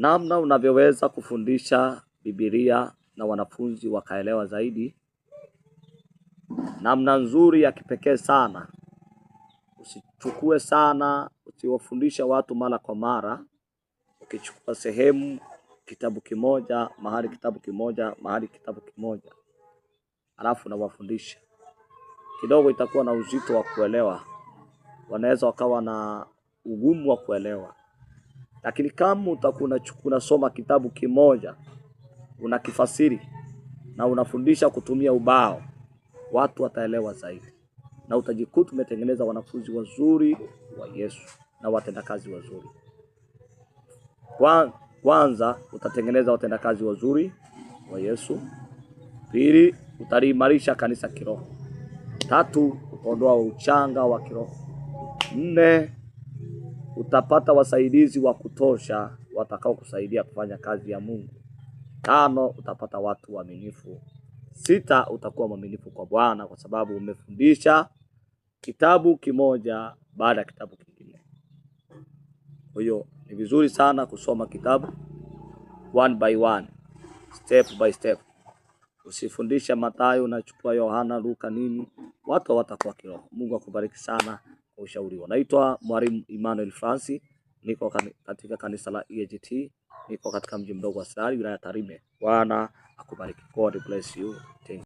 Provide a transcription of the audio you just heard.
Namna unavyoweza kufundisha Biblia na wanafunzi wakaelewa zaidi. Namna nzuri ya kipekee sana. Usichukue sana, usiwafundisha watu mara kwa mara. Ukichukua sehemu kitabu kimoja mahali, kitabu kimoja mahali, kitabu kimoja, alafu unawafundisha kidogo, itakuwa na uzito wa kuelewa, wanaweza wakawa na ugumu wa kuelewa. Lakini kama utakuwa unasoma kitabu kimoja unakifasiri na unafundisha kutumia ubao, watu wataelewa zaidi, na utajikuta umetengeneza wanafunzi wazuri wa Yesu na watendakazi wazuri. Kwanza utatengeneza watendakazi wazuri wa Yesu. Pili, utaliimarisha kanisa kiroho. Tatu, utaondoa uchanga wa kiroho. Nne, utapata wasaidizi wa kutosha watakao kusaidia kufanya kazi ya Mungu. Tano, utapata watu waaminifu. Sita, utakuwa mwaminifu kwa Bwana kwa sababu umefundisha kitabu kimoja baada ya kitabu kingine. Kwa hiyo ni vizuri sana kusoma kitabu one by one, step by step. Usifundishe Mathayo unachukua Yohana, Luka nini, watu hawatakuwa kiroho. Mungu akubariki sana kwa ushauri. Naitwa Mwalimu Emmanuel Francis, niko katika kanisa la EAGT, niko katika mji mdogo wa Sirari, wilaya ya Tarime. Bwana akubariki. God bless you. Thank you.